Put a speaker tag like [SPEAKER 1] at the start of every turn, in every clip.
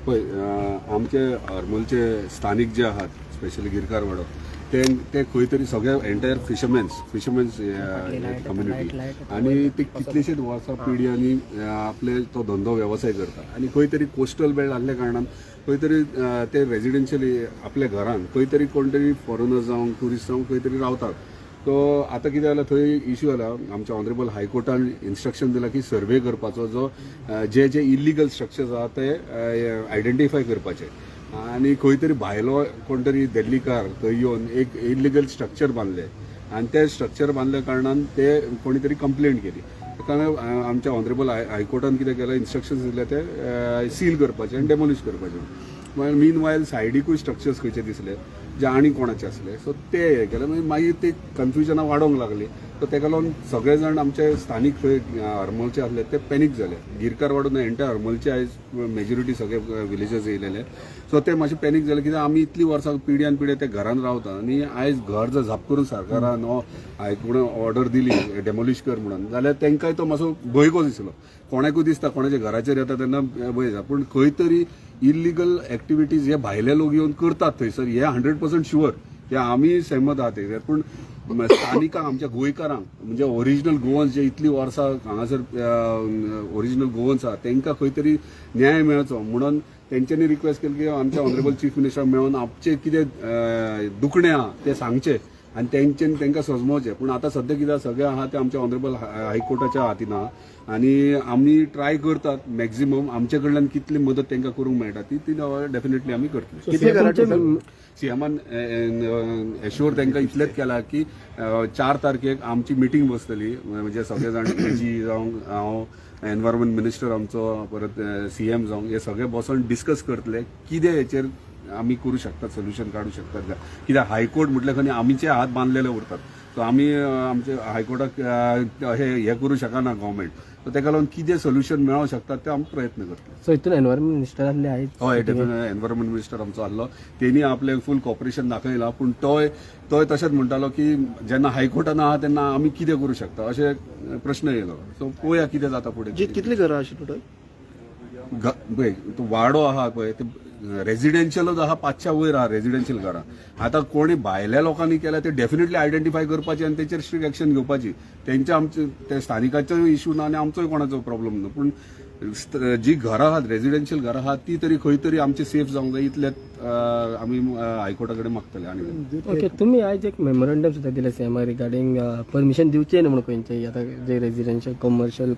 [SPEAKER 1] पळय, आमचे हरमलचे स्थानीक जे आहात, स्पेशली गिरकार वाडो, ते ते खंय तरी सगळे एंटायर फिशरमॅन्स कम्युनिटी आनी ते कितलेशेच वर्सां पिढी आपले तो धंदो वेवसाय करता आनी खंय तरी कोस्टल बेल्ट आहल्या कारणान खंय तरी ते रेजिडेन्शियल आपल्या घरान खंय तरी कोण तरी फॉरेनर जावं, ट्युरिस्ट जावं, खंय तरी रावतात. तो आतां कितें जालां, थंय इश्यू जाला. आमच्या ऑनरेबल हायकोर्टान इन्स्ट्रक्शन दिलां की सर्वे करपाचो, जो जे जे इलिगल स्ट्रक्चर्स आहा ते आयडेंटिफाय करपाचे. आनी खंय तरी भायलो कोण तरी दिल्लीकार थंय येवन एक इलिगल स्ट्रक्चर बांदलें आनी ते स्ट्रक्चर बांदल्या कारणान ते कोणी तरी कंप्लेंट केली. कारण आमच्या ऑनरेबल हायकोर्टान कितें केलें, इन्स्ट्रक्शन्स दिले ते सील करपाचे आनी डेमोलिश करपाचे. मीन वायल सायडीकूय स्ट्रक्चर्स खंयचे दिसले जे आनी कोणाचे आसले, सो ते हे केले. मागीर मागीर ते कन्फ्युजनां वाडोवंक लागली. सो तेका लागून सगळे जाण आमचे स्थानीक खंय हरमलचे आसले ते पॅनीक जाले. गिरकार वाडून एंटायर हरमलचे आयज मेजॉरिटी सगळे विलेजर्स येयलेले. सो ते मातशे पॅनीक जाले, कित्याक आमी इतली वर्सां पिढ्यान पिढ्या ते घरान रावता आनी आयज घर जर झाप करून सरकारान हो हायकोर्टान ऑर्डर दिली डेमोलिश कर म्हणून, जाल्यार तांकांय तो मातसो भंय कसो दिसलो. कोणाकूय दिसता, कोणाच्या घराचेर येता तेन्ना भंय दिसता. पूण खंय तरी इलिगल एक्टिविटीज हे भायले लोक येवन करतात थंयसर, हे 100% शुअर, ते आमी सहमत आहा तेजेर. पूण स्थानिकांक, आमच्या गोंयकारांक, म्हणजे ओरिजिनल गोवन्स जे इतली वर्सां हांगासर ओरिजिनल गोवन्स आहा, तांकां खंय तरी न्याय मेळचो म्हणून तेंच्यांनी रिक्वेस्ट केली की आमच्या ऑनरेबल चीफ मिनिस्टर मेळून आमचे कितें दुखणें आहा तें सांगचें आनी तेंच्यानी तांकां सजमोवचें. पूण आतां सद्या कितें सगळें आहा तें आमच्या ऑनरेबल हायकोर्टाच्या हातीन आहा आनी आमी ट्राय करतात मॅक्झिमम आमचे कडल्यान कितली मदत तांकां करूंक मेळटा ती ती डेफिनेटली आमी करतले.
[SPEAKER 2] कितले घरां टोटल?
[SPEAKER 1] सीएमान एश्योर तांकां इतलेंच केलां की 4 तारखेक आमची मिटींग बसतली, म्हणजे सगळे जाण, एजी जावं, हांव, एनवायरमेंट मिनिस्टर आमचो, परत सीएम जावं, हे सगळे बसोन डिस्कस करतले कितें हेचेर आमी करूं शकतात, सोल्युशन काडूं शकतात काय. कित्याक हायकोर्ट म्हटल्यार खंय आमचे हात बांदलेले उरतात. सो आमी आमचे हायकोर्टाक हे हे करूं शकना गव्हर्मेंट. सो ताका लागून कितें सोल्युशन मेळोंक शकतात ते आमी प्रयत्न करतले.
[SPEAKER 2] सो हितून एनवायरमेंट मिनिस्टर आसले आयज?
[SPEAKER 1] हय, डेफिनेटली एनवायरमेंट मिनिस्टर आमचो आहलो. तेणी आपलें फूल कॉपरेशन दाखयलां, पूण तोय तोय तशेंच म्हणटालो की जेन्ना हायकोर्टान आहा तेन्ना आमी कितें करूं शकता अशें प्रश्न येयलो. सो पळोवया कितें जाता फुडें.
[SPEAKER 3] जीत, कितली घरां अशी टोटल?
[SPEAKER 1] पळय, तो वाडो आहा पळय, ते रेजिडेन्शियलच आहा, 500 वयर आहा रेजिडेन्शियल घरां. आतां कोणी भायल्या लोकांनी केल्या ते डेफिनेटली आयडेंटिफाय करपाची आनी तेचेर स्ट्रिक्ट एक्शन घेवपाची. तेंच्या आमचे ते स्थानिकाचोय इशू ना आनी आमचोय कोणाचो प्रॉब्लम ना. पूण जी घरां आहात, रेजिडेन्शियल घरां आहात, ती तरी खंय तरी आमची सेफ जावंक जाय इतलें आमी हायकोर्टा कडेन मागतले आनी
[SPEAKER 2] ओके, तुम्ही आयज एक मेमोरंडम सुद्दां दिलें सीएमा रिगार्डिंग परमिशन दिवचें न्हू म्हणून खंयचेय आतां जे रेजिडेन्शियल कमर्शियल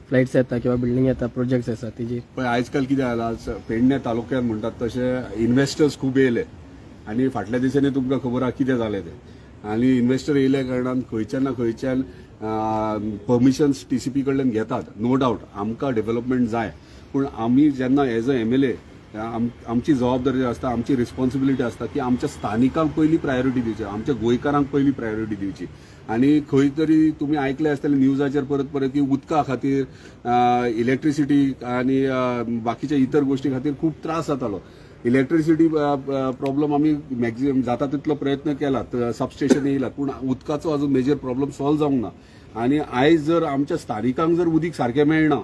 [SPEAKER 2] फ्लॅट्स येता किंवा बिल्डींग येता, प्रोजेक्ट्स आसा तेजी.
[SPEAKER 1] पळय, आयजकाल कितें जालां, पेडणे तालुक्यात म्हणटात तशे इन्व्हेस्टर्स खूब येयले आनी फाटल्या दिसांनी तुमकां खबर आहा कितें जालें तें. आनी इन्व्हेस्टर येयल्या कारणान खंयच्यान ना खंयच्यान परमिशन्स टीसीपी कडल्यान घेतात. नो डावट आमकां डेव्हलपमेंट जाय, पूण आमी जेन्ना एज अ एमएलए आमची जबाबदारी आसता, आमची रिस्पॉन्सिबिलिटी आसता की आमच्या स्थानिकांक पयली प्रायोरिटी दिवची, आमच्या गोंयकारांक पयली प्रायोरिटी दिवची. आनी खंय तरी तुमी आयकले आसतले न्यूजाचेर परत परत की उदका खातीर, इलेक्ट्रिसिटी आनी बाकीच्या इतर गोष्टी खातीर खूब त्रास जातालो. इलेक्ट्रिसिटी प्रॉब्लम आमी मॅक्झिमम जाता तितलो प्रयत्न केला, सबस्टेशन येयला, पूण उदकाचो अजून मेजर प्रॉब्लम सॉल्व जावंक ना. आनी आयज जर आमच्या स्थानिकांक जर उदीक सारकें मेळना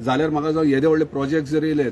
[SPEAKER 1] जाल्यार म्हाका जावं येदे व्हडले प्रोजेक्ट जर येयले,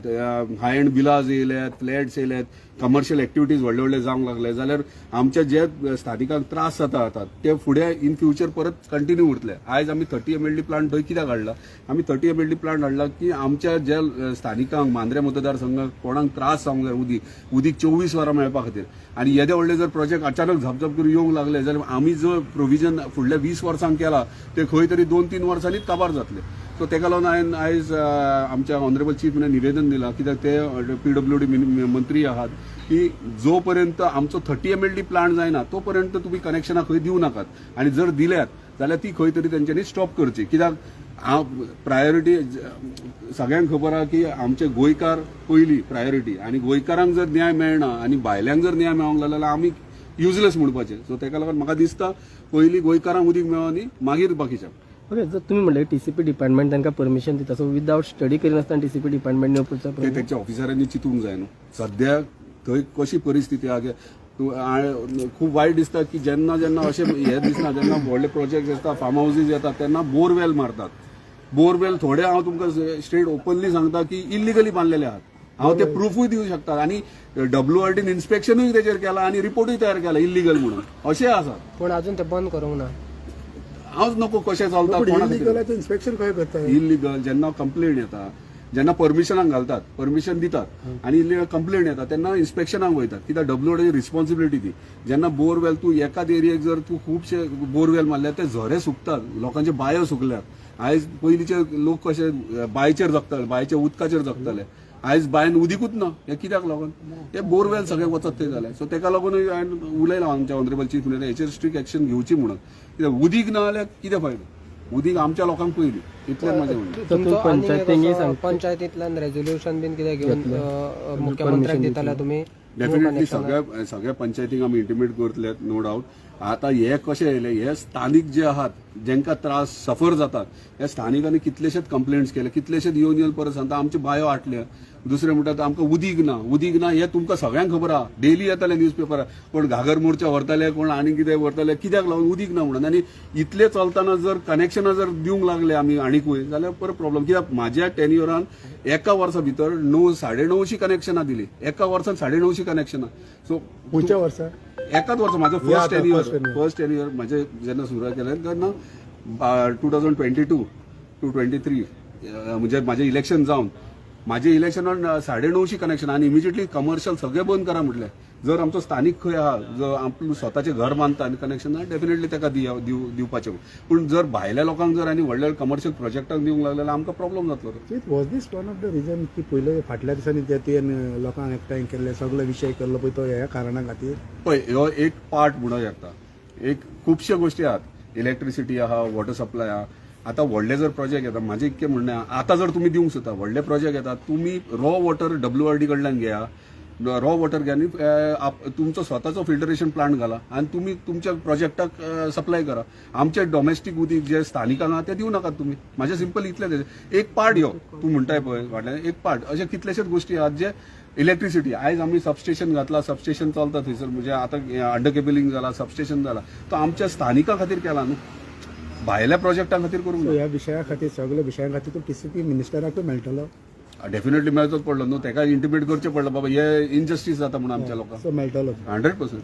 [SPEAKER 1] हाय एंड विलाज येयल्यात, फ्लॅट्स येयल्यात, कमर्शियल एक्टिविटीज व्हडले व्हडले जावंक लागले जाल्यार आमच्या जे स्थानिकांक त्रास जाता आतां ते फुडें इन फ्युचर परत कंटिन्यू उरतले. आयज आमी 30 एमएलडी प्लांट थंय कित्याक हाडला? आमी 30 एमएलडी प्लांट हाडला की आमच्या ज्या स्थानिकांक, मांद्रे मतदारसंघाक कोणाक त्रास जावंक जाय, उदीक उदीक 24 वरां मेळपा खातीर. आनी येदे व्हडले जर प्रोजेक्ट अचानक झपझप करून येवंक लागले जाल्यार आमी जो प्रोविजन फुडल्या 20 वर्सांक केला ते खंय तरी 2-3 वर्सांनीच काबार जातले. सो तेका लागून हांवें आयज आमच्या ऑनरेबल चीफ निवेदन दिलां, कित्याक ते पीडब्ल्यूडी मंत्री आहात, की जो पर्यंत आमचो 30 एमएलडी प्लांट जायना तो पर्यंत तुमी कनेक्शनां खंय दिवं नाकात आनी जर दिल्यात जाल्यार ती खंय तरी तेंच्यांनी स्टॉप करची. कित्याक हांव प्रायोरिटी सगळ्यांक खबर आहा की आमचे गोंयकार पयली प्रायोरिटी आनी गोंयकारांक जर न्याय मेळना आनी भायल्यांक जर न्याय मेळोंक लागलो जाल्यार आमी युजलेस म्हणपाचें. सो तेका लागून म्हाका दिसता पयलीं गोंयकारांक उदीक मेळोनी, मागीर बाकीच्यांक.
[SPEAKER 2] ओके, जर तुम्ही म्हणले टीसीपी डिपार्टमेंट तांकां परमिशन दिता, सो विदाउट स्टडी करिनासतना टीसीपी डिपार्टमेंट
[SPEAKER 1] ते तेंच्या ऑफिसरांनी चिंतूंक जाय न्हू सद्या थंय कशी परिस्थिती आहा. तूं खूब वायट दिसता की जेन्ना जेन्ना अशें हे दिसना, जेन्ना व्हडले प्रोजेक्ट आसता, फार्म हावजीस येतात, तेन्ना बोरवेल मारतात. बोरवेल थोडे, हांव तुमकां स्ट्रेट ओपनली सांगता की इल्लिगली बांदलेले आहात. हांव ते प्रुफूय दिवंक शकता आनी डब्ल्यू आर टीन इन्स्पेक्शनूय तेजेर केला आनी रिपोर्टूय तयार केला इल्लिगल म्हणून. अशें आसा.
[SPEAKER 3] पूण अजून ते बंद करूंक ना.
[SPEAKER 1] हांव नको कशें चलता
[SPEAKER 4] पूण
[SPEAKER 1] कोणा खातीर.
[SPEAKER 4] इलिगलाचें इन्स्पेक्शन खंय करता?
[SPEAKER 1] इल्लिगल जेन्ना कंप्लेन येता, जेन्ना परमिशनाक घालतात, परमिशन दितात आनी इल्लिगल कंप्लेन येता तेन्ना इन्स्पेक्शनाक वयतात, कित्याक डब्ल्यू डी रिस्पॉन्सिबिलिटी ती. जेन्ना बोरवेल तूं एकाच एरियेक जर तूं खुबशे बोरवेल मारल्यार ते झरे सुकतात, लोकांचे बायो सुकल्यात. आयज पयलींचे लोक कशे बांयचेर जगताले, बांयच्या उदकाचेर जगताले. आयज बांयन उदीकूच ना. हें कित्याक लागून? हे बोरवेल सगळे वचत थंय जाले. सो तेका लागून हांवें उलयलां आमच्या ऑनरेबल चीफ मिनिस्टर हेचेर स्ट्रिक्ट एक्शन घेवची म्हणून, कित्याक उदीक ना जाल्यार कितें फायदो? उदीक आमच्या लोकांक पयलीं, इतलें म्हाजें म्हणणें.
[SPEAKER 3] तुमचो आनी एक
[SPEAKER 2] पंचायतींनी
[SPEAKER 3] असो
[SPEAKER 2] सांगता.
[SPEAKER 3] पंचायतींतल्यान रेजोल्युशन बीन कितें घेवन मुख्यमंत्र्याक दितले तुमी?
[SPEAKER 1] डेफिनेटली, सगळ्या सगळ्या पंचायतींक आमी इंटिमेट करतले, नो डावट. आतां हे कशें येयले, हे स्थानीक जे आहात जेंकां त्रास सफर जातात, ह्या स्थानिकांनी कितलेशेच कंप्लेंट्स केले, कितलेशेच येवन येवन परत सांगता आमच्यो बायो आटल्या. दुसरें म्हणटात आमकां उदीक ना, उदीक ना. हें तुमकां सगळ्यांक खबर आहा. डेली येताले न्यूज पेपरार, कोण घागर मोर्चा व्हरताले, कोण आनी कितें व्हरताले, कित्याक लागून उदीक ना म्हणून. आनी इतलें चलतना जर कनेक्शनां जर दिवंक लागले आमी आनीकूय जाल्यार परत प्रॉब्लम, कित्याक म्हाज्या टेन्युअरान एका वर्सा भितर णव 950 कनेक्शनां दिली. एका वर्सान 950 कनेक्शनां. सो
[SPEAKER 4] खंयच्या वर्सा?
[SPEAKER 1] एकाच वर्सा, म्हाजो
[SPEAKER 4] या
[SPEAKER 1] फर्स्ट
[SPEAKER 4] आता,
[SPEAKER 1] ten year.
[SPEAKER 4] First tenure.
[SPEAKER 1] First 10 year म्हजे जेन्ना सुरवात केलें तेन्ना 2022 to 23, म्हणजे म्हाजें इलेक्शन जावन म्हाजें इलेक्शनान 950 कनेक्शन आनी इमिजिएटली कमर्शियल सगळें बंद करा म्हटलें. जर आमचो स्थानीक खंय आहा, जो आपलो स्वताचें घर बांदता आनी कनेक्शन ना, डेफिनेटली ताका दिवपाचें. पूण जर भायल्या लोकांक जर आनी व्हडल्या कमर्शियल प्रोजेक्टाक दिवंक लागले जाल्यार आमकां प्रॉब्लम जातलो तो.
[SPEAKER 4] Was this one of the reason की पयले फाटल्या दिसांनी जे तुवें लोकांक एकठांय केल्ले, सगळे विशय केल्लो पळय, तो ह्या कारणा खातीर?
[SPEAKER 1] पळय, ह्यो एक पार्ट म्हणूंक शकता. एक खुबश्यो गोश्टी आहात, इलेक्ट्रिसिटी आहा, वॉटर सप्लाय आहा. आतां व्हडले जर प्रोजेक्ट येता, म्हाजें इतकें म्हणणें आहा, आतां जर तुमी दिवंक सोदता, व्हडले प्रोजेक्ट येतात, तुमी raw water W R D कडल्यान घेया, रॉ वॉटर घेया आनी तुमचो स्वताचो फिल्टरेशन प्लांट घाला आनी तुमी तुमच्या प्रोजेक्टाक सप्लाय करा. आमचे डॉमेस्टीक उदीक जे स्थानिकांक आहा ते दिवं नाकात तुमी. म्हाजें सिंपल इतलें. एक पार्ट ह्यो तूं म्हणटाय पळय फाटल्यान एक पार्ट. अशे कितलेशेच गोश्टी आहात जे इलेक्ट्रिसिटी, आयज आमी सबस्टेशन घातला, सबस्टेशन चलता थंयसर, म्हणजे आतां अंडर केबलिंग जाला, सबस्टेशन जाला, तो आमच्या स्थानिकां खातीर केला न्हू, भायल्या प्रोजेक्टा खातीर करूंक
[SPEAKER 4] सो ह्या विशया खातीर, सगळ्या विशयां खातीर तूं टीसीपी मिनिस्टराकूय मेळटलो?
[SPEAKER 1] ना. डेफिनेटली मेळचोच पडलो न्हू. ताका इंटिमेट करचें पडलं, बाबा हे इनजस्टीस जाता म्हणून आमच्या लोकांक.
[SPEAKER 4] सो मेळटलो?
[SPEAKER 1] 100%.